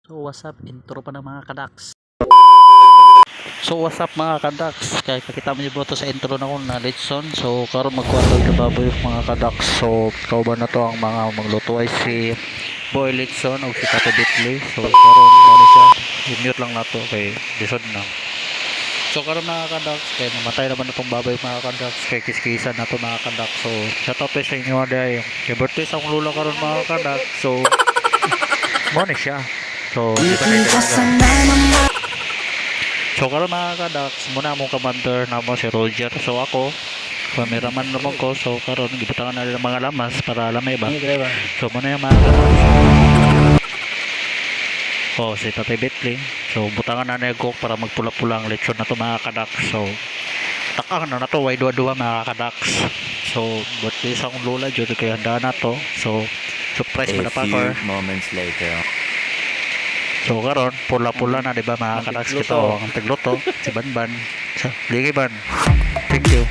So what's up, intro pa ng mga kadaks. So what's up, mga kadaks? Kaya kakita mo niyo to sa intro na ko na litson. So karon magkuha ka baboy, mga kadaks. So kauban na to ang mga magluto ay si Boy Litson o si Tato Bitly. So karon mo ni siya. I-mute lang nato kay lisod na. So karon, mga kadaks, kay namatay naman na tong baboy, mga kadaks, kay kiskisan na to, mga kadaks. So shout out sa inyo day. Kay birthday sa akong lola karon, mga kadaks. So mo ni siya. So di ba na So karon, mga kadaks, muna among commander namo si Roger. So ako, cameraman naman ko. So karon gibutangan na nila mga lamas para lamay ba. So muna yung mga kadaks. Oh, si Tatay Bitling. So butangan na niya para magpula-pula ang lechon na to, mga kadaks. So takang na to, way duwa-duwa, mga kadaks. So birthday sa akong lola jud kay handa na to. So surprise A motherfucker. Few moments later. So karon pula-pula na, di ba, mga kadaks, kita tigluto. Oh, ang tigluto si Banban. So, ligi ban. Thank you.